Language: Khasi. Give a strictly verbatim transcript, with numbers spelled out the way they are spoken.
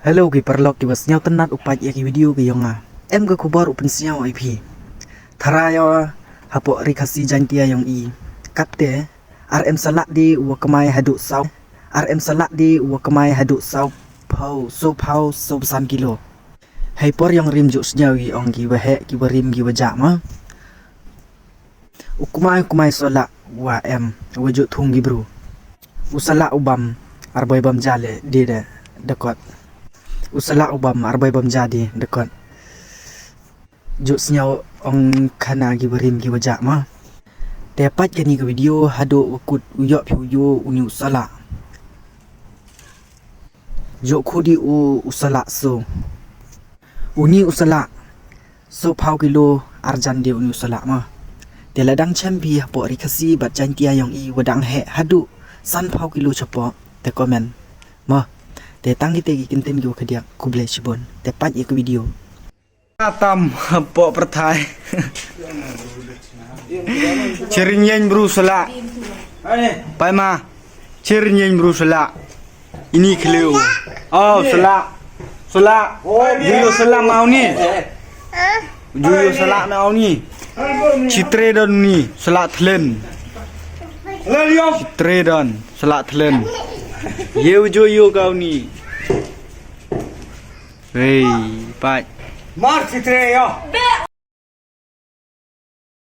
Hello ki paralok kiba sngewtynnat u peit ïa ki video ki jong nga. Em ka khubor u pynsngew ïa phi. Tharai ïa hapoh Ri Khasi Jaintia jong i, katte ar em salak de u wa kmai haduh saw. Ar em salak de u wa kmai haduh saw phaw, saw phaw, saw phew san kilo. Hei por jong rim ju sngew i ong kiba heh, kiba rim, kiba jah ma. U kmai, u kmai salak wa em, wa ju thung ki bru. U salak u bam, ar boi bam ja le, de de, de kot. U salak u bam, ar boi bam ja de, de kot. Ju sngew ong khana kiba rim kiba jah ma. Te peit kane ka video haduh wa kut u ïoh phi u ïoh uni u salak. Ju khudi u, u salak so. Uni u salak. Saw phaw kilo arjan de uni u salak ma. Te la dang chem phi hapoh Ri Khasi bad Jaintia jong i wa dang heh haduh san phaw kilo chapoh, te comment ma. Te tang kite ki kyntien ki wa khadiak, khublei shibun. Te peit ïa ka video. Atam hapoh pyrthai. Chirin ïeng bru salak. Pai ma. Chirin ïeng bru salak. Ini khleu. Oh, salak. Salak. Juyo salak ma uni. Juyo salak na uni. Chitre don uni. Salak thlen. Chitre don. Salak thlen. Ye juyo ka uni. Hei, peit. Mar chitre yo.